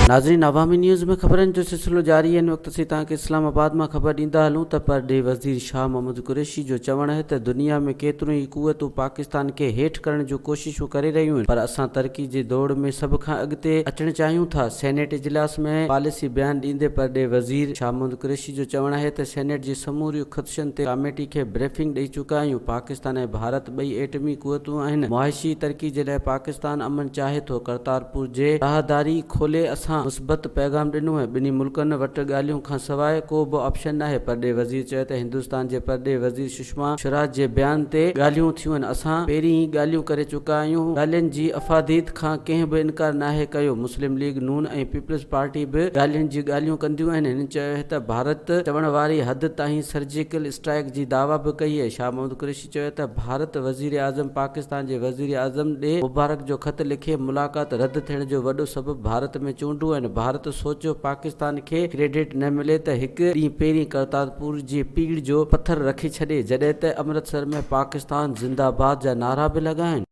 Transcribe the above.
ناظرين عوامي نيوز ۾ خبرن جو سلسلو جاري آهي ان وقت اسين توهان کي اسلام آباد مان خبر ڏيندا هلون ته پرڏيهي وزير شاهه محمود قريشي جو چوڻ آهي ته دنيا ۾ ڪيتريون ئي قوتون پاڪستان کي هيٺ ڪرڻ جون ڪوششون ڪري رهيون آهن پر اسان ترقي جي دوڙ ۾ سڀ کان اڳتي اچڻ چاهيون ٿا سينيٽ اجلاس ۾ پاليسي بيان ڏيندي پرڏيهي وزير شاهه محمود قريشي جو چوڻ آهي ته سينيٽ جي سموريون خدشن تي ڪاميٽي کي بريفنگ ڏئي چڪا آهيون پاڪستان ۽ ڀارت ٻئي ايٽمي قوتون آهن، معاشي ترقي جي لاء پاڪستان امن چاهي ٿو، ڪرتارپور جي راهداري کولي اسان مثبت پيغام ڏنو ۽ ٻنهي ملڪن وٽ ڳالهيون کانسواء ڪو به آپشن ناهي، پرڏيهي وزير چيو ته هندستان جي پرڏيهي وزير سشما سوراج جي بيان تي ڳالهيون ٿيون آهن، اسان پهرين ئي ڳالهيون ڪري چڪا آهيون، ڳالهين جي افاديت کان ڪنهن به انڪار ناهي ڪيو، مسلم ليگ نون ۽ پيپلز پارٽي به ڳالهين جي ڳالهيون ڪنديون آهن، هن چيو ته ڀارت چوڻ واري حد تائين سرجيڪل اسٽرائيڪ جي دعويٰ به ڪئي آهي، شاهه محمود قريشي چيو ته ڀارت وزيراعظم پاڪستان جي وزيراعظم ڏي مبارڪ جو خط لکي ملاقات رد ٿيڻ جو وڏو سبب ڀارت ۾ چونڊون آهن، ڀارت سوچيو پاڪستان کي ڪريڊٽ نه ملي ته هڪ ڏينهن پهرين ڪرتارپور جي پيڙهه جو پٿر رکي ڇڏي، جڏهن ته امرتسر ۾ پاڪستان زنده باد جا نعرا به لڳا آهن.